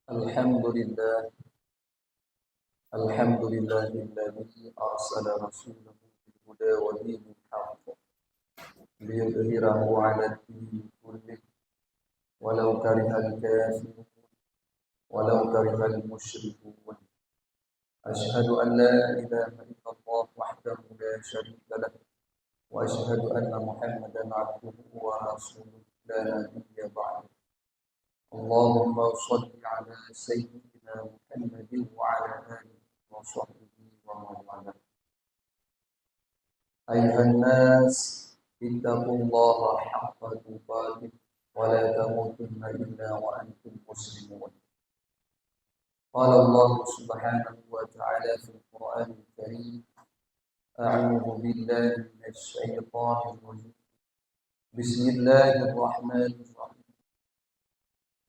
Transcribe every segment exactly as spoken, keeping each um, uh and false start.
الحمد لله. الحمد لله الذي أرسل رسوله بالهدى ودين الحق ليظهره على الدين كله ولو كره الكافرون، ولو كره المشركون. أشهد أن لا إله إلا الله وحده لا شريك له، وأشهد أن محمدا عبده ورسوله لا نبي بعده. اللهم صل على سيدنا محمد وعلى آله وصحبه ومن والاه. أيها الناس، اتقوا الله حق تقاته ولا تموتن إلا وأنتم مسلمون. قال الله سبحانه وتعالى في القرآن الكريم: أعوذ بالله من الشيطان الرجيم. بسم الله الرحمن الرحيم.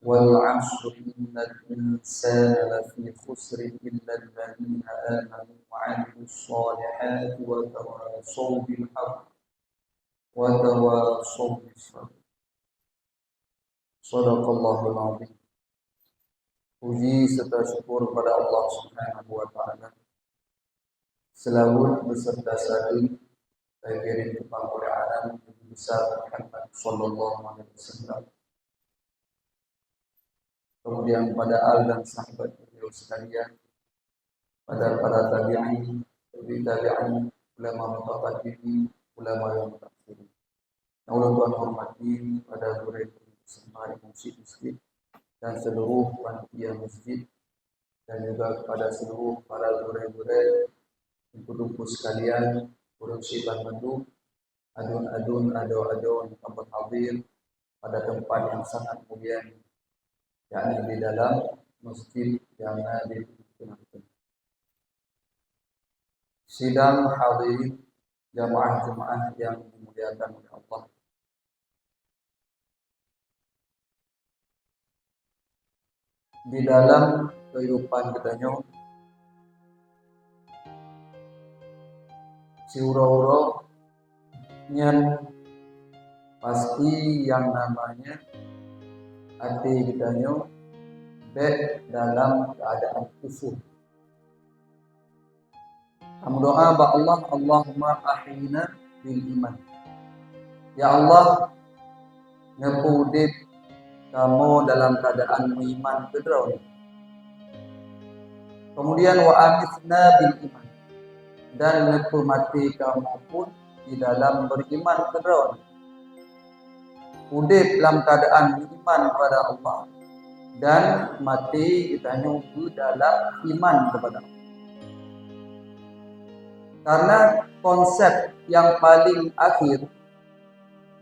والعصر إن الإنسان لفي خسر إلا الذين آمنوا وعملوا الصالحات وتواصوا بالحق وتواصوا بالصبر. Sadaqallahul Azim. Puji serta syukur kepada Allah Subhanahu wa Ta'ala. Selawat beserta saleuem takirim keu pangureueng alam Nabi besar Muhammad sallallahu alaihi wasallam. Kemudian pada al dan sahabat beliau sekalian, pada para tabi'in, tabi'in, ulama mutaqaddimin, ulama yang mutaakhirin. Nyang ulôn tuan hormati pada gurée-gurée bersama imum masjid dan seluruh panitia masjid, dan juga kepada seluruh para gurée-gurée, teungku-teungku sekalian, ureueng syiban mandum, aduen-aduen, adoe-adoe nyang ka berhadir pada tempat yang sangat mulia ini, yakni di dalam masjid yang na di tengah-tengah. Sidang hadirin jamaah Jumaat yang dimuliakan oleh Allah. Di dalam kehidupan geutanyoe, siuroe-uroe nyan pasti yang namanya até geutanyoe bék dalam keuadaan kufur. Tameudoá bak Allah, "Allahumma ahyina bil iman." Ya Allah, neupeuudeb kamoe dalam keuadaan meuiman keu Droeneuh. Kemudian, "Wa amitna bil iman," dan neupeumaté kamoe pun di dalam beriman keu Droeneuh. Udeb lam keuadaan meuiman kepada Allah dan maté geutanyoe beudalam iman kepada Allah. Karena konsep yang paling akhir,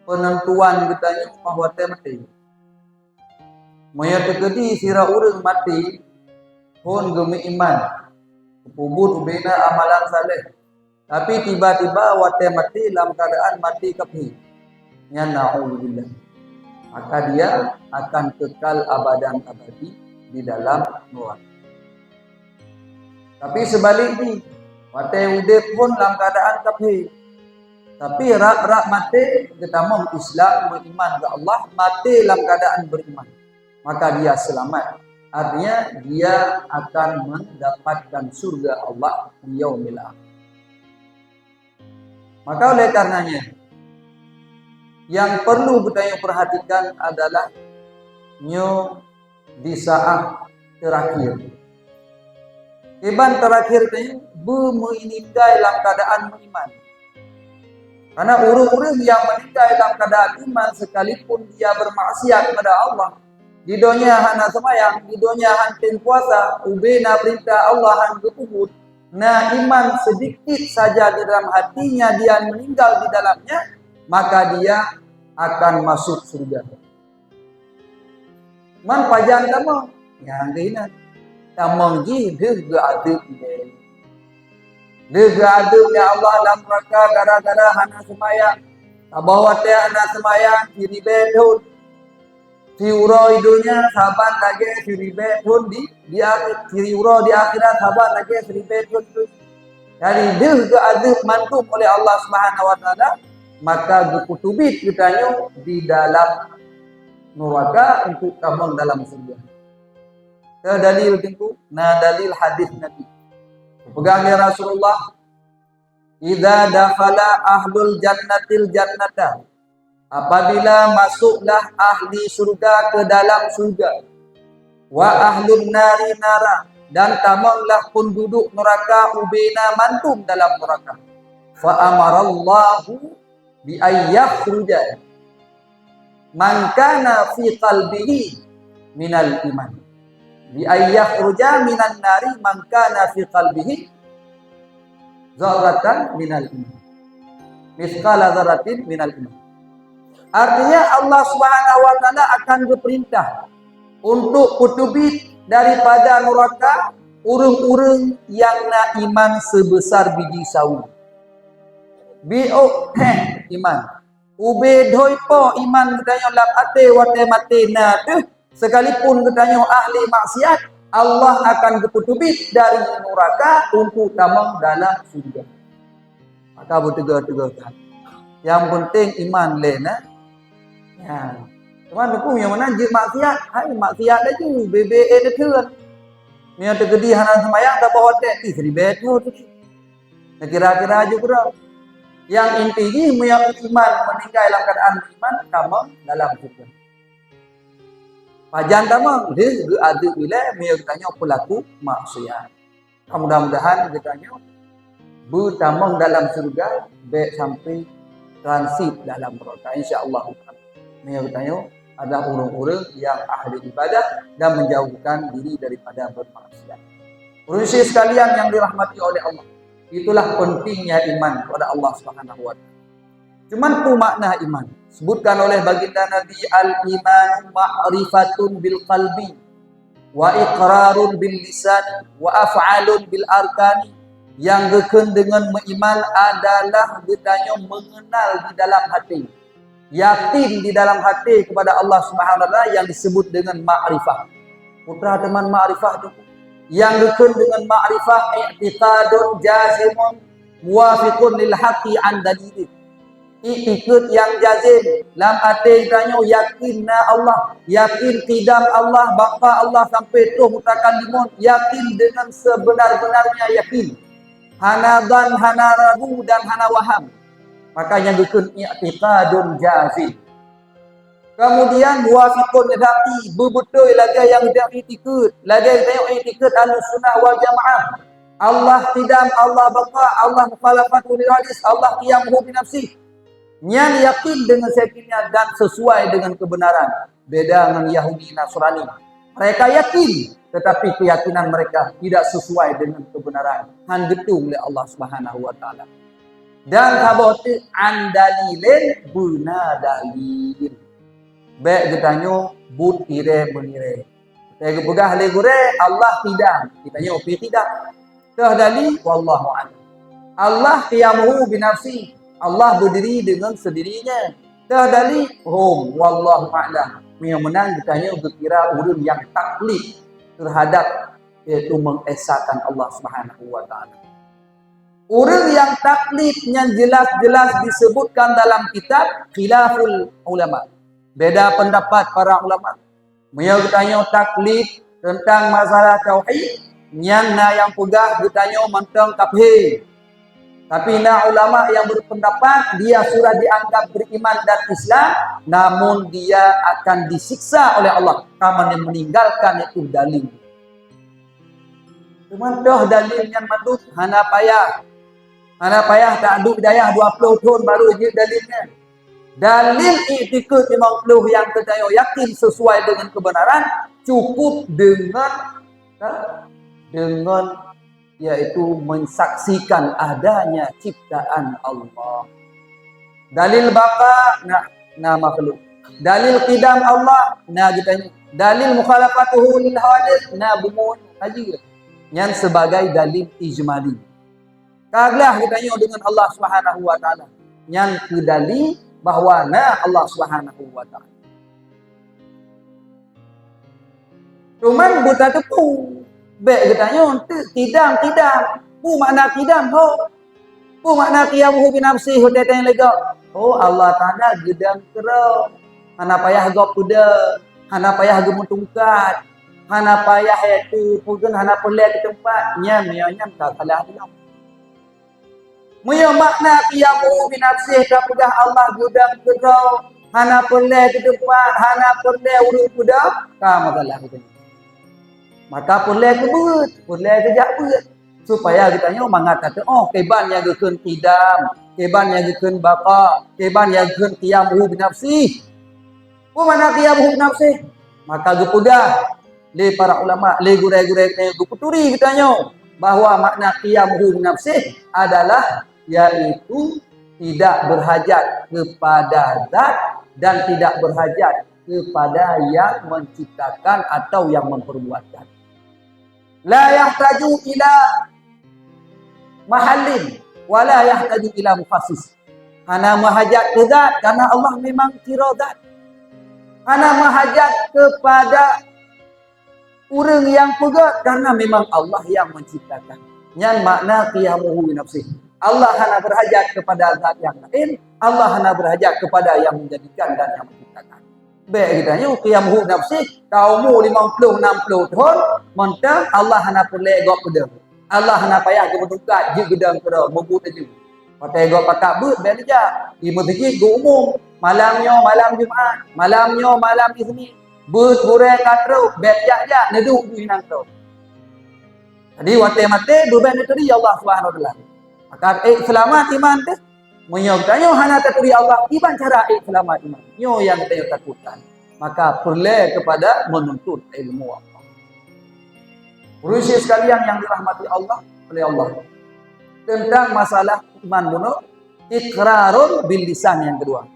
penentuan geutanyoe bahwa watée maté. Meunyoe teukeudi sidroe ureuëng maté phon geumeuiman, geupeubuet ubena amalan saleh, tapi tiba-tiba watée maté lam keuadaan maté kafé, nyan naudzubillah, maka dia akan kekal abadan abadi di dalam neraka. Tapi seubalek jih, watée udeb phon lam keuadaan kafé, tapi rab-rab maté geutamong Islam, meuiman keu Allah, maté lam keuadaan beriman, maka dia selamat. Artinya, dia akan mendapatkan surga Allah di yaumil akhir. Maka oleh karenanya, yang perlu geutanyoe perhatikan adalah nyoe di saat terakhir. Kiban terakhir nyoe beumeuninggai lam keadaan meuiman. Karena ureuëng-ureuëng yang meninggai lam keadaan iman sekalipun dia bermaksiat kepada Allah, di donya hana seumayang, di donya han tem puasa, ubena perintah Allah han geupeubuet, na iman sedikit saja di dalam hatinya, dia meninggal di dalamnya, maka dia akan masuk surga. Man pajan tamong? Nyang keuhinan. Tamong jih deuh geuadeueb ilée. Deuh geuadeueb lé Allah lam neuraka gara-gara hana seumayang. Saboh watée hana seumayang, siribée thon. Siuroe di donya saban lagée siribée thon di, di akhi-, siuroe di akhirat saban lagée siribée thon di donya. Jadi, deuh geuadeueb mandum oleh Allah Subhanahu wa Taala, maka geupeuteubiet geutanyoe di dalam neuraka untuk tamong dalam syeuruga. Ada dalil, Teungku? Na dalil hadis Nabi. Peugah lé Rasulullah, "Idza dakhala ahlul jannatil jannata," apabila masuklah ahli syurga ke dalam syurga, "wa ahlun nari nara," dan tamonglah penduduk neraka ubena mandum dalam neraka. "Fa amarallahu bi ayyakhruja man kana fi qalbihi minal iman." "Bi ayyakhruja minan nari man kana fi qalbihi dzarratan minal iman." Mithqala dzarratin minal iman. Artinya, Allah Subhanahu wa Taala akan geupeurintah untuk peuteubiet daripada neraka ureuëng-ureuëng nyang na iman seubesar biji sawu. Biôh thèe iman. Ubé dhôi po iman geutanyoe lam até watée maté na teuh, sekalipun geutanyoe ahli maksiat, Allah akan geupeuteubiet dari nuraka untuk tamong dalam syurga. Maka beuteugoe-teugoe that. Nyang peunteng iman lé na. Ya. Teuma nuku nyang mana jeuet maksiat, hai maksiat laju, B B E teuteun. Meunyoe teukeudi hana seumayang, taboh watée, ih, ribet tu. Nah, kira-kira aju keudroe. Nyang inti jih, meunyoe iman, meuninggai lam keuadaan iman, tamong dalam syurga. Pajan tamong, lheueh geuazeub ilée meunyoe geutanyoe peulaku maksiat. Mudah-mudahan geutanyoe beutamong dalam syurga, bék sampai transit dalam neraka, insya Allah. Meunyoe geutanyoe adalah ureuëng-ureuëng nyang ahli ibadah dan menjauhkan diri daripada bermaksiat. Ureuëng syik sekalian yang dirahmati oleh Allah, itulah pentingnya iman kepada Allah Subhanahu wa Taala. Cuman peue makna iman? Sebutkan oleh baginda Nabi, "Al-iman ma'rifatun bil qalbi, wa iqrarun bil lisan, wa af'alun bil arkani." Nyang geukheun deungon meuiman adalah geutanyoe meungenal di dalam hati, yakin di dalam hati kepada Allah Subhanahu wa Taala, nyang disebut deungon makrifah. Peue teuma makrifah tu? Nyang geukheun deungon makrifah, i'tiqadun jazimun muwafiqun lil haqqi an dalilih. Iktikeuet nyang jazim lam até tanyoe, yakin na Allah, yakin qidam Allah, baqa Allah sampai troh mutakallimun, yakin dengan sebenar-benarnya yakin. Hana dhan, hana ragu dan hana waham. Maka nyang geukheun i'tiqadun jazim. Kemudian muwafiqun lil haqqi, beubeutôi lagée nyang geutanyoe iktikeuet, lagée geutanyoe iktikeuet Ahlussunnah wal Jamaah. Allah qidam, Allah baqa, Allah mukhalafatu lil hadis, Allah qiyamuhu binafsih. Nyan yakin dengan seyakinnya dan sesuai dengan kebenaran. Beda ngon Yahudi Nasrani. Mereka yakin, tetapi keyakinan mereka tidak sesuai dengan kebenaran. Han geutueng lé Allah Subhanahu wa Taala. Dan saboh teuk an dalilin, beuna dalil. Bék geutanyoe buet irée-meunirée. Teupeugah lé gurée, Allah qidam. Geutanyoe pih qidam. Toh dalil, wallahu a'lam. Allah qiyamuhu binafsi. Allah berdiri dengan sendirinya. Toh dalil, hom, wallahu a'lam. Meunyoe meunan geutanyoe geukira ureuëng nyang taklid terhadap, yaitu mengesakan Allah Subhanahu wa Taala. Ureuëng nyang taklid nyan jelas-jelas disebutkan dalam kitab khilaful ulama. Beda pendapat para ulama. Meunyoe geutanyoe taklid tentang masalah tauhid, nyan na nyang peugah geutanyoe mantong kafé. Tapi na ulama yang berpendapat dia sudah dianggap beriman dan Islam, namun dia akan disiksa oleh Allah karena meninggalkan itu dalil. Teuma toh dalil nyan mandum hana payah. Hana payah taduek dayah dua ploh thon baru jeuet dalil nyan. Dalil iktikeuet limong ploh nyang geutanyoe yakin sesuai dengan kebenaran cukup dengan, dengan yaitu mensaksikan adanya ciptaan Allah. Dalil baqa na, na makhluk. Dalil qidam Allah na geutanyoe. Dalil mukhalafatuhu lil hawadits na bumoe haji. Nyan sebagai dalil ijmali. Ka glah geutanyoe dengan Allah Subhanahu wa Taala. Nyan keu dalil bahwa na Allah Subhanahu wa Taala. Cuman beutateupeue, bék geutanyoe teuk kidam-kidam. Peue makna kidam ho? Peue makna qiyamuhu binafsih, ho teuntèe lé gob? Oh, Allah Taala geudong keudroe. Hana payah gob peudong, hana payah geumeutungkat. hana payah yaitu pun hana peureulée keu teumpat, nyan meunyoe nyan ka salah droe. Meunyoe makna qiyamuhu binafsih ka peugah Allah geudong keudroe, hana peureulée keu teumpat, hana peureulée ureuëng peudong, ka masalah geutanyoe. Maka peureulée keu beuet, peureulée keu jak beuet. Supaya geutanyoe mangat tateuoh kiban nyang geukheun qidam, kiban nyang geukheun baqa, kiban nyang geukheun qiyamuhu binafsih. Peue makna qiyamuhu binafsih? Maka geupeugah lé para ulama, lé gurée-gurée geutanyoe, geupeuturi geutanyoe bahwa makna qiyamuhu binafsih adalah yaitu tidak berhajat kepada zat dan tidak berhajat kepada yang menciptakan atau yang memperbuatkan. La yahtaju ila mahallin wa la yahtaju ila mukhassis. Hana meuhajat keu zat karena Allah memang sidroe zat. Hana meuhajat kepada ureuëng nyang peugét karena memang Allah nyang menciptakan. Nyan makna qiyamuhu binafsih. Allah hana berhajat kepada zat yang lain, Allah hana berhajat kepada yang menjadikan dan yang menciptakan. Bék geutanyoe qiyamuhu binafsih, ka umu limong ploh, nam ploh thon, mantong Allah hana peureulée gob peudong. Allah hana payah geumeutungkat jeuet geudong keudroe, mubuet laju. Watée gob pakat beuet, bék neujak. Di meuseujid geuumum, malam nyoe malam Jumat, malam nyoe malam Isnin. Beuet gurée ka trok, bék jak-jak, neuduek beuh inong trok. Jadi watée maté, beubék neuturi Allah Subhanahu Wa Taala. Maka ék seulamat iman teuh. Meunyoe geutanyoe hana taturi Allah, kiban cara ék seulamat iman? Nyoe nyang geutanyoe takutkan. Maka peureulée kepada menuntut ilmu Allah. Ureuëng sekalian yang dirahmati Allah, oleh Allah. Tentang masalah iman bunoe, iqrarun bil lisan yang kedua.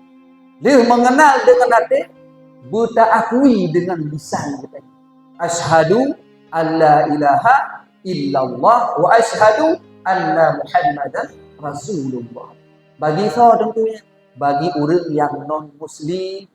Lheueh mengenal dengan hati, beutaakui dengan lisan kita. Asyhadu an la ilaha illallah wa asyhadu anna Muhammadan Rasulullah. Bagi soe tentunya? Bagi ureuëng yang non muslim.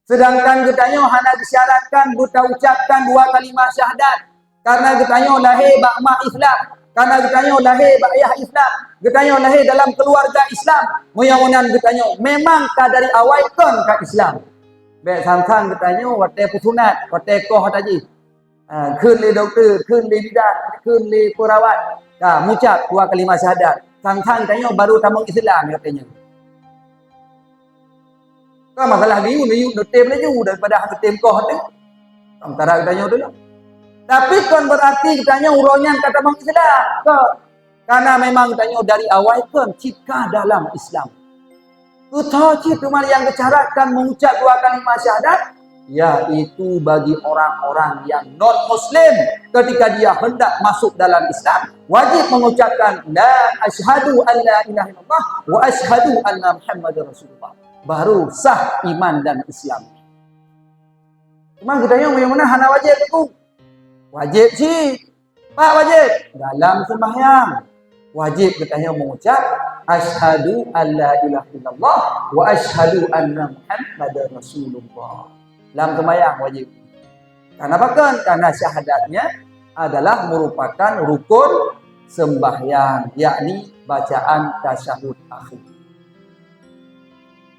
Sedangkan geutanyoe hana disyaratkan beutaucapkan dua kalimah syahadat. Karena geutanyoe lahé bak mak Islam. Karena geutanyoe lahé bak ayah Islam. Geutanyoe lahé dalam keluarga Islam. Meunyoe meunan geutanyoe memang ka dari awai kon ka Islam. Bék sang-sang geutanyoe watée peusunat, watée koh tajih. Ha, kheun lé dokto, kheun lé bidan, kheun lé peurawat. Ka, mucab dua kalimah syahadat. Sang-sang tanyoe baru tamong Islam, katanya. Ka masalah geuyue, neuyue neutem laju daripada hana tem koh teuh. Sementara geutanyoe teuh. Tapi kon berarti geutanyoe uroe nyan ka tamong Islam. Kon. Karena memang tanyoe dari awai kon cit ka dalam Islam. Beutôi cit teuma nyang geucaratkan mengucap dua kalimah syahadat, yaitu bagi orang-orang yang non muslim ketika dia hendak masuk dalam Islam, wajib mengucapkan la asyhadu an la ilaha illallah wa asyhadu anna Muhammadar Rasulullah. Baru sah iman dan Islam. Cuma geutanyoe meunyoe meunan hana wajéb teungku. Wajéb cit. Pat wajéb? Dalam sembahyang. Wajéb geutanyoe mengucap, "Asyhadu an la ilaha illallah wa asyhadu anna Muhammadar Rasulullah." Dalam sembahyang wajéb. Karena apa kan? Karena syahadatnya adalah merupakan rukun sembahyang, yakni bacaan tasyahud akhir.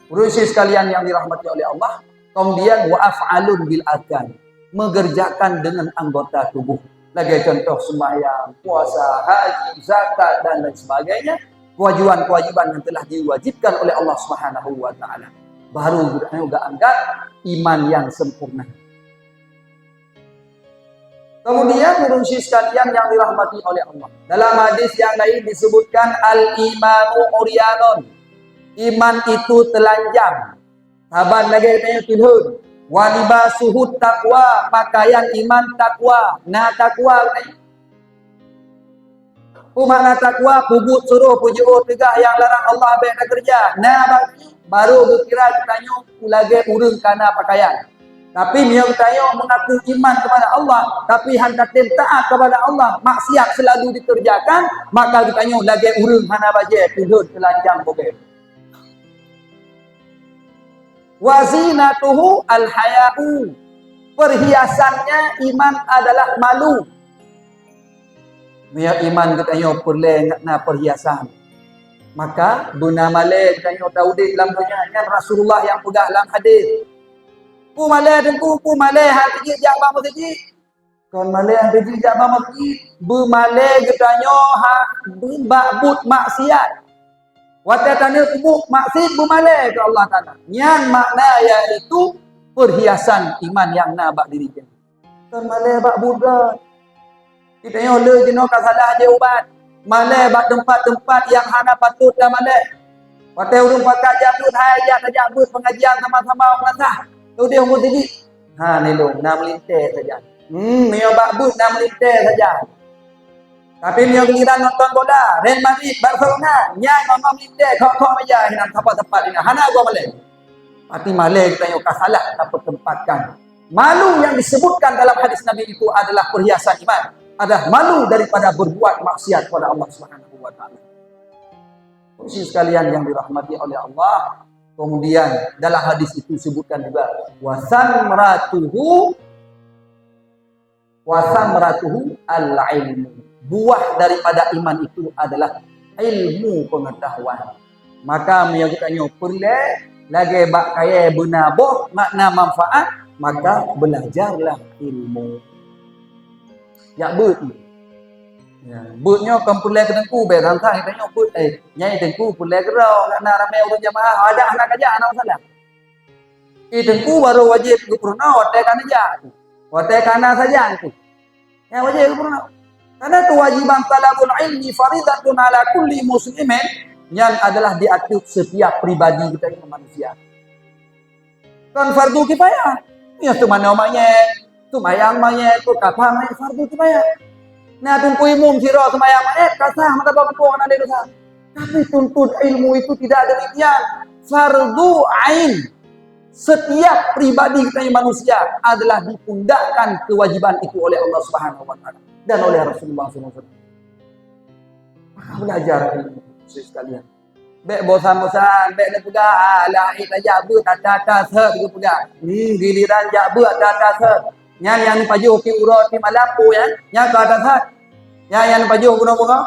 Ureuëng sekalian yang dirahmati oleh Allah, kemudian wa af'alun bil arkan, mengerjakan dengan anggota tubuh. Lagée contoh sembahyang, puasa, haji, zakat dan lain sebagainya, kewajiban-kewajiban yang telah diwajibkan oleh Allah Subhanahu wa taala. Baru geutanyoe geuanggap iman yang sempurna. Kemudian ureuëng syik sekalian yang dirahmati oleh Allah. Dalam hadis yang lain disebutkan al-imanu uryanun. Iman itu telanjang. Saban lagée tanyoe tulhon. Wa libasuhu taqwa, pakaian iman takwa. Na takwa. Peue makna takwa? Peubuet suroh, peujeuet teugah nyang larang Allah bék takeureuja. Na bak-, baru geukira geutanyoe lagée ureuëng kana pakaian. Tapi meunyoe geutanyoe meungaku iman kepada Allah, tapi han tatem taat kepada Allah, maksiat selalu dikerjakan, maka geutanyoe lagée ureuëng hana bajée, tulhon teulanjang bogée. Wa zinatuhu al-haya'u. Perhiasannya iman adalah malu. Meunyoe iman geutanyoe peureulée na perhiasan, maka beuna malée geutanyoe taudeb lam donya. Nyan Rasulullah nyang peugah lam hadis. Peue malèe Teungku, peue malèe han teujeuet jak bak meuseujid? Kon malèe han teujeuet jak bak meuseujid, beumalèe geutanyoe ha bak buet maksiat. Watèe taneuk peubuet maksiat beumalèe keu Allah Taala. Nyan makna yaitu perhiasan iman nyang na bak diri geutanyoe. Kon malèe bak buet droe. Geutanyoe le jinoe ka salah jih ubat. Malèe bak teumpat-teumpat nyang hana patôt tamalèe. Watèe ureueng pakat jak beuet, hai jak tajak beuet pengajian sama-sama, meunasah. Udeh umur sigi. Ha, nilong, na meulintèe sajan. Hmm, meunyoe bak beuet na meulintèe sajan. Tapi meunyoe giliran nonton bola, Real Madrid, Barcelona, nyan ngon-ngon meulintèe, khok-khok meja, hinan sapat-sapat inan. Hana goe malèe. Berarti malèe geutanyoe ka salah tapeutempatkan. Malu yang disebutkan dalam hadis Nabi itu adalah perhiasan iman, adalah malu daripada berbuat maksiat kepada Allah Subhanahu wa Taala. Pemirsa sekalian yang dirahmati oleh Allah, kemudian dalam hadis itu disebutkan juga, "Wa samratuhu, wa samratuhu al-ilmu." Buah daripada iman itu adalah ilmu pengetahuan. Maka meunyoe geutanyoe peureulèe lagèe bak kayèe beuna boh makna manfaat, maka belajarlah ilmu. Jak beuet. Ya, beuet nyoe kon peureulèe keu Teungku, bèk sang-sang geutanyoe beuet, eh, nyai Teungku peureulèe keudroe, karena ramè ureueng jamaah, adak hana kajak, hana masalah. Eh, Teungku baru wajéb geupeurunoe watèe ka neujak tu. Watèe ka na sajan tu. Nyang wajéb geupeurunoe. Karena kewajiban talabul ilmi faridatun ala kulli muslimin, nyan adalah di ateueh setiap pribadi geutanyoe manusia. Kon fardu kifayah. Nyoe teumanoe manyèt, seumayang manyèt, peukapha manyèt fardu kifayah. Na Teungku imum sidroe seumayang manyèt, ka sah meutabah muphom hana lé desya. Tapi tuntut ilmu itu tidak demikian. Fardu ain. Setiap pribadi kita yang manusia adalah dipundakkan kewajiban itu oleh Allah Subhanahu wa Taala dan oleh Rasulullah sallallahu alaihi wasallam. Maka belajar ilmu, saudara sekalian. Bèk bosan-bosan, bèk neupeugah, "Alah, eh, tajak beuet ata-ata sot," geupeugah. Hmm, giliran jak beuet ata-ata sot. Nyan nyang pajoh pih uroe pih malam, peue nyan? Nyan ka ata sot. Nyan nyang pajoh bunoe-bunoe.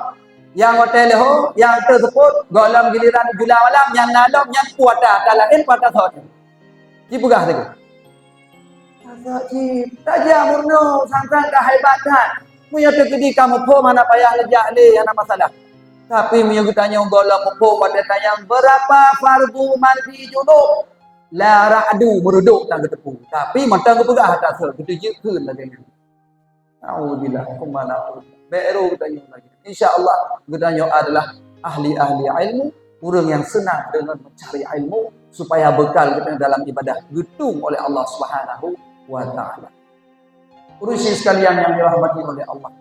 Nyang watèe leuhô, nyang teuseupôt, gohlom giliran jula malam, nyang na lom, nyan peue ata, ata laén peue ata sot. Jipeugah teuk. Masa cit, tajak meurunoe, sang-sang ka hebat that. Meunyoe teukeudi ka muphom, hana payah neujak lé, hana masalah. Tapi meunyoe geutanyoe gohlom muphom, watèe tanyong, "Beurapa fardu mandi junub?" La ra'du, meureudôk tan geuteupeue. Tapi mantong geupeugah ata sot, geuteujeuet kheun lagèe nyan. Nauzubillah, summa nauzubillah. Bèk rô geutanyoe lagi. Insya Allah, geutanyoe adalah ahli-ahli ilmu, ureueng nyang seunang deungon meucari ilmu, supaya beukal geutanyoe dalam ibadah geutueng oleh Allah Subhanahu wa Taala. Ureueng sekalian yang dirahmati oleh Allah,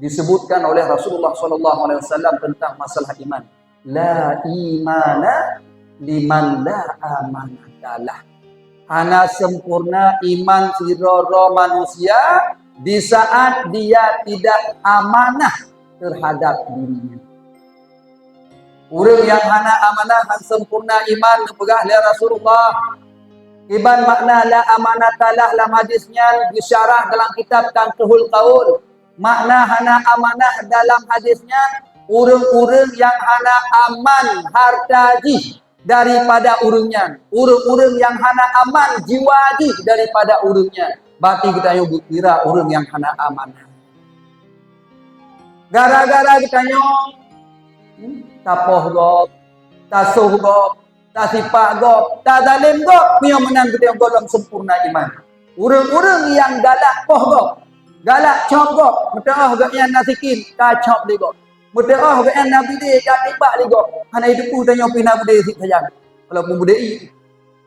disebutkan oleh Rasulullah sallallahu alaihi wasallam tentang masalah iman. La imana liman la amanatalah. Hana sempurna iman sidroe-droe manusia di saat dia tidak amanah terhadap dirinya. Ureueng nyang hana amanah, hana sempurna iman, neupeugah lé Rasulullah. Kiban makna la amanatalah lam hadis nyan geusyarah dalam kitab Tanqihul Qaul. Makna hana amanah dalam hadis nyan, ureueng-ureueng nyang hana aman hareuta jih daripada ureueng nyan, ureueng-ureueng nyang hana aman jiwa jih daripada ureueng nyan, berarti geutanyoe geukira ureueng nyang hana amanah. Gara-gara geutanyoe, hmm, tapoh gob, tasoh gob, tasipak gob, tazalém gob, meunyoe meunan geutanyoe gohlom sempurna iman. Ureueng-ureueng nyang galak poh gob, galak cop gob, meuteuoh gobnyan na sikin, ka cop lé gob. Meuteuoh gobnyan na bidé, ka tibak lé gob. Hana jiteupeue tanyoe pih na bidé sit sajan, walaupun bidé ié.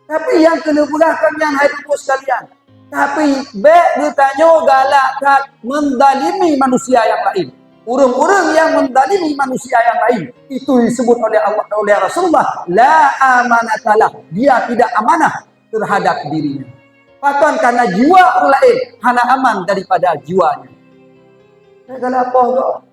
Tapi nyang keuneuk peugah kon nyan, hai teungku sekalian. Tapi bèk geutanyoe galak that menzalimi manusia nyang laén. Ureueng-ureueng nyang menzalimi manusia nyang laén, itu disebut oleh Allah, oleh Rasulullah, la amanatalah. Dia tidak amanah terhadap dirinya. Pakon? Karena jiwa ureueng laén hana aman daripada jiwanya. Bèk galak poh gob.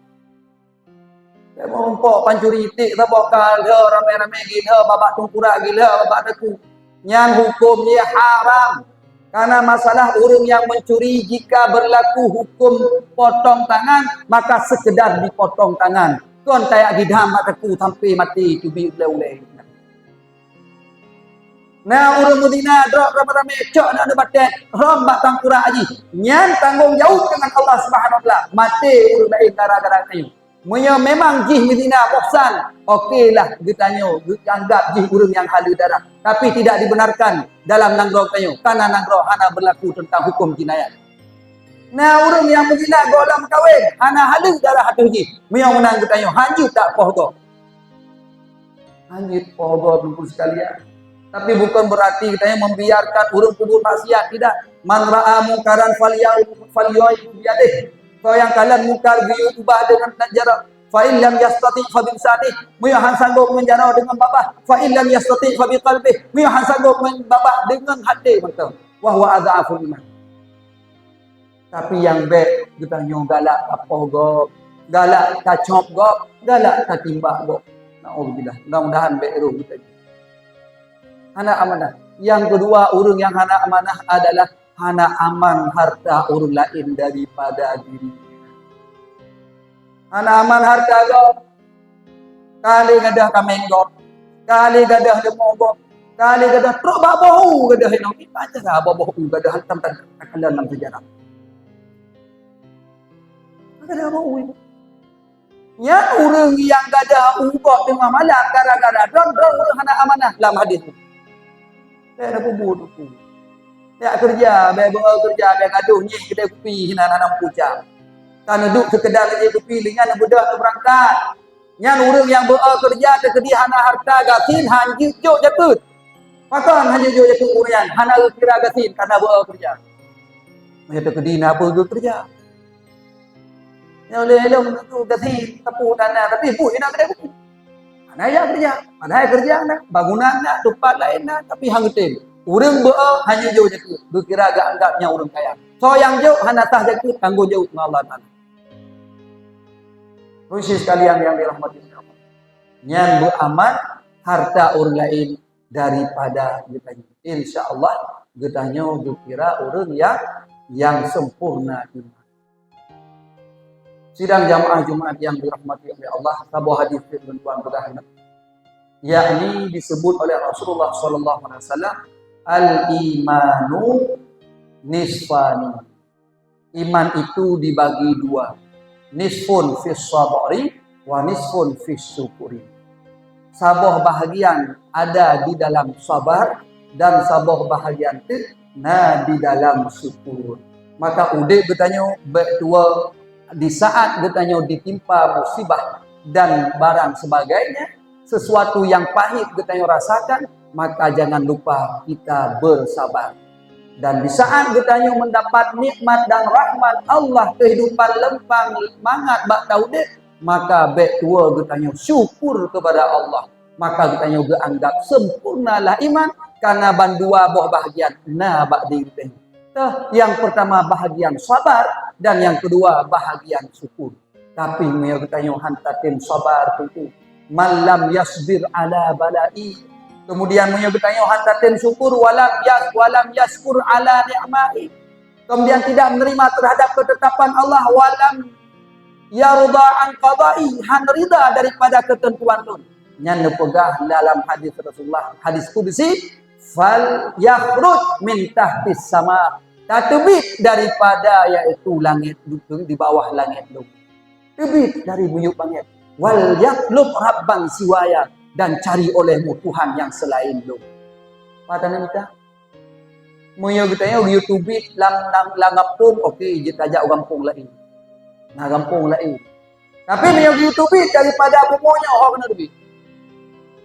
Bèk meurumpok pancuri iték saboh ka lheueh, ramé-ramé gilheueh, babah teungkurak gilheueh, babah teungku. Nyan huköm jih haram. Karena masalah ureueng nyang mencuri, jika berlaku hukum potong tangan, maka sekedar dipotong tangan. Kon tajak gidam bak teungku sampai maté teubiet ulèe-ulèe. Na ureuëng meuzina droe ramé-ramé cok na neubatet, rhom bak tangkurak jih. Nyan tanggong jaweueb deungon Allah Subhanahu wa Taala. Maté ureuëng laén gara-gara tanyoe. Meunyoe memang jih meuzina boh san, oke lah geutanyoe geuanggap jih ureuëng nyang haleue darah. Tapi tidak dibenarkan dalam nanggroe tanyoe, karena nanggroe hana berlaku tentang hukum jinayat. Na ureuëng nyang meuzina goh lom meukawen, hana haleue darah ateueh jih. Meunyoe meunan geutanyoe hanjeuet tak poh gob. Hanjeuet poh gob, Teungku sekalian. Tapi bukan berarti geutanyoe membiarkan ureuëng peubuet maksiat, tidak. "Man ra'a mungkaran falya-, falyughayyirhu biyadih." Soe nyang kalon mungkar geuyue ubah deungon tangan jaroe. "Fa in lam yastati' fa bilisanih." Meunyoe han sanggob ngon jaroe, deungon babah. "Fa in lam yastati' fa biqalbih." Meunyoe han sanggob ngon babah, deungon até mantong. "Wa huwa adh'aful iman." Tapi nyang bék geutanyoe galak tapoh gob, galak tacop gob, galak tatimbak gob. Naudzubillah. Mudah-mudahan bék roh geutanyoe. Hana amanah. Nyang keudua, ureuëng nyang hana amanah adalah hana aman harta ureuëng laén daripada diri. Hana aman harta gob. Ka lé gadôh kaméng gob. Ka lé gadôh leumô gob. Ka lé gadôh trok bak boh u gadôh inong. Ipa cara bak boh u gadôh hantom takalon lam sejarah. Ka gadôh boh u. Nyan ureuëng nyang gadôh u gob teungoh malam gara-gara droe, droe ureuëng hana amanah lam hadis nyoe. Bék na peubuet teungku. Jak keureuja, bék beu keureuja, bék gadôh nyeh keudè kupi hinan hana meupucang. Ka neuduek seukeudar lagèe kupi, lé nyan neubeudôh neubeurangkat. Nyan ureuëng nyang beu keureuja teukeudi hana harta gasien, hanjeuet jok jakeuet. Pakon hanjeuet jok jakeuet ureuëng nyan? Hana geukira gasien karena beu keureuja. Meunyoe teukeudi na beu geukeureuja. Nyoe lé lôn tu gasien, teupeu tanah, tapi buet inong keudè kupi. Hana jak keureuja. Padahai keureuja na, bangunan na, teumpat laén na, tapi han geutem. Ureuëng beu hanjeuet jok jakeuet, geukira geuanggap nyan ureuëng kaya. Soe nyang jok hana sah jakeuet, tanggong jaweueb ngon Allah Taala. Pemirsa sekalian yang dirahmati Allah. Nyan beu aman harta ureuëng laén daripada geutanyoe. Insya Allah geutanyoe geukira ureuëng nyang, nyang sempurna iman. Sidang jamaah Jumaat yang dirahmati oleh Allah, saboh hadis nyang lôn tuan peugah, yakni disebut oleh Rasulullah sallallahu alaihi wasallam, "Al-imanu nisfani." Iman itu dibagi dua, nisfun fis sabri wa nisfun fis syukuri. Saboh bahagian ada di dalam sabar dan saboh bahagian teuk na di dalam syukur. Maka udeb geutanyoe bék tuwoe di saat geutanyoe ditimpa musibah dan barang sebagainya, sesuatu yang pahit geutanyoe rasakan, maka jangan lupa kita bersabar. Dan di saat geutanyoe mendapat nikmat dan rahmat Allah, kehidupan lempang mangat bak taudeb, maka bék tuwoe geutanyoe syukur kepada Allah. Maka geutanyoe geuanggap sempurnalah iman, karena bandua boh bahagian na bak diri geutanyoe. Teuh, yang pertama bahagian sabar dan yang kedua bahagian syukur. Tapi meunyoe geutanyoe han tatem sabar, teungku, "Man lam yasbir ala bala'i." Kemudian meunyoe geutanyoe han tatem syukur, "Walam yas-, walam yaskur ala ni'ma'i." Kemudian tidak menerima terhadap ketetapan Allah, "Walam yarda an qada'i," han rida daripada ketentuan Lôn. Nyan neupeugah dalam hadis Rasulullah, hadis kudusi, "Fal yakhruj min tahtis sama." Tateubiet daripada, yaitu langét, di bawah langét Lôn. Teubiet dari miyueb langét. "Wal yatlub rabban siwaya," dan cari olehmu Tuhan yang selain Lôn. Peue taneuk mita? Meunyoe geutanyoe geuyue teubiet lam, lam, lam gampông, oke, jeuet tajak u gampông laén. Na gampông laén. Tapi meunyoe geuyue teubiet daripada bumoe nyoe, ho keuneuk teubiet.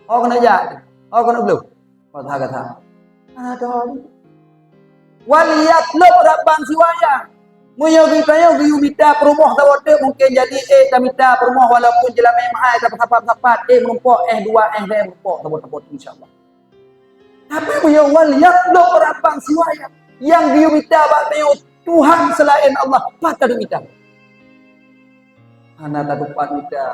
Ho keuneuk jak, ho keuneuk bloe. Ho that-that. Hana teubiet. "Wal yatlub rabban siwaya." Meunyoe geutanyoe geuyue mita peurumoh saboh teuk, mungken jadi, eh, tamita peurumoh walaupun jeulamé meuhai, sapat-sapat, eh, meurumpok, eh, dua, eh, lhèe meurumpok saboh-saboh, insya Allah. Tapi meunyoe, "Wal yatlub rabban siwaya," nyang geuyue mita bak tanyoe Tuhan selain Allah, pat taneuk mita? Hana tatupat mita.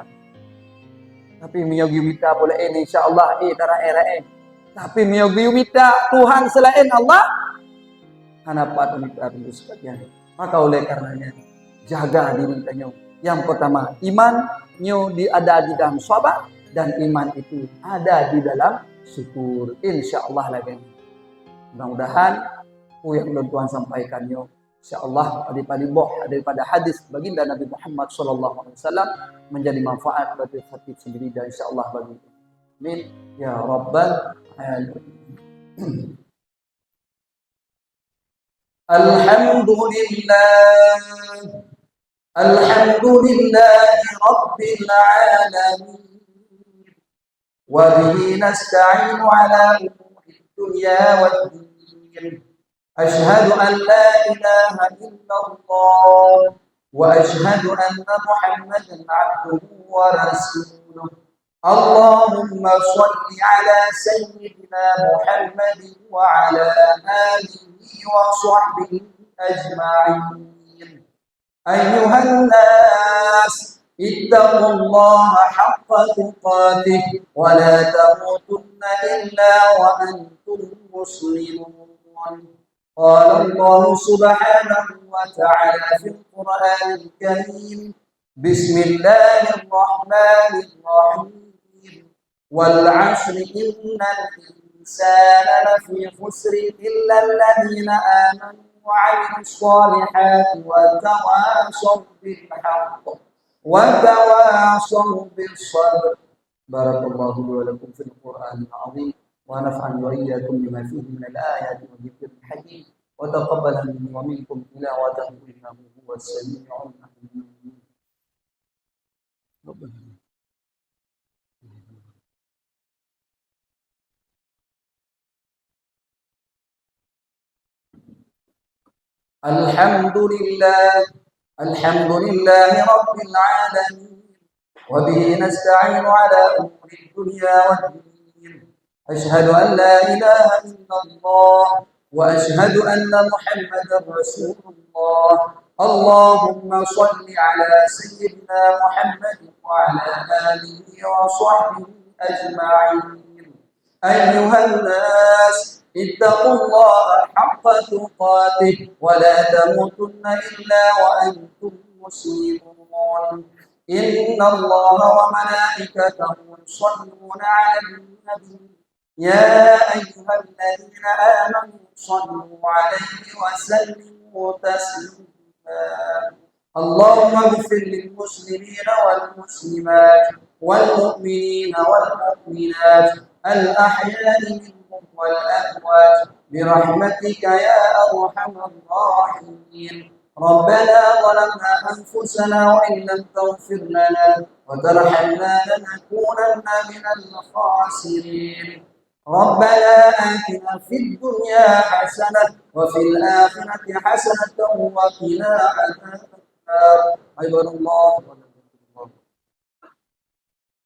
Tapi meunyoe geuyue mita po laén, insya Allah, eh, taraéh-raéh. Tapi meunyoe geuyue mita Tuhan selain Allah, hana pat mita, teungku sekalian. Maka oleh karenanya, jaga diri tanyoe. Yang pertama, iman nyoe di, ada di dalam sabar, dan iman itu ada di dalam syukur. Insya Allah lagèe nyan. Mudah-mudahan peue nyang lôn tuan sampaikan nyoe, insya Allah, padub-padub boh daripada hadis baginda Nabi Muhammad sallallahu alaihi wasallam menjadi manfaat bagi khatib sendiri dan insya Allah bagi, amin ya rabbal alamin. Alhamdulillah. Alhamdulillahi rabbil alamin. Wa bihi nasta'inu ala umuri dunya wad din. Asyhadu an la ilaha illallah wa asyhadu anna Muhammadan abduhu wa rasuluh. Allahumma shalli ala sayyidina Muhammadin wa ala alihi wa sahbihi ajma'in. Ayyuhan nas, ittaqullaha haqqa tuqatih wa la tamutunna illa wa antum muslimun. Qala Allahu subhanahu wa ta'ala fil Qur'anil Karim, bismillahirrahmanirrahim. Wal 'asri innal insana lafi khusr illa alladhina amanu wa 'amilus shalihati wa tawasaw bil haqqi wa tawasaw bis sabr. Barakallahu li wa lakum fil Qur'anil 'azhim wa nafa'ani wa iyyakum bima fihi minal ayati wa dzikril hakim wa taqabbal minni wa minkum tilawatahu innahu huwas sami'ul 'alim. Alhamdulillah. Alhamdulillahi rabbil alamin. Wa bihi nasta'inu ala umuri dunya wad din. Asyhadu an la ilaha illallah wa asyhadu anna Muhammadar Rasulullah. Allahumma shalli ala sayyidina Muhammad wa ala alihi wa sahbihi ajma'in. Ayyuhan nas, ittaqullaha haqqa tuqatih wa la tamutunna illa wa antum muslimun. Innallaha wa malaikatahu yusalluna 'alan nabi. Ya ayyuhalladzina amanu sallu 'alaihi wa sallimu taslima. Allahumma ighfir lil muslimina wal muslimat wal mu'minina wal mu'minat al ahya'i minhum wal amwat bi rahmatika ya arhamar rahimin. Rabbana zalamna anfusana wa in lam taghfir lana wa tarhamna lanakunanna minal khasirin. Rabbana atina fid dunya hasanah wa fil akhirati hasanatan wa qina adzabannar. Ibadallah,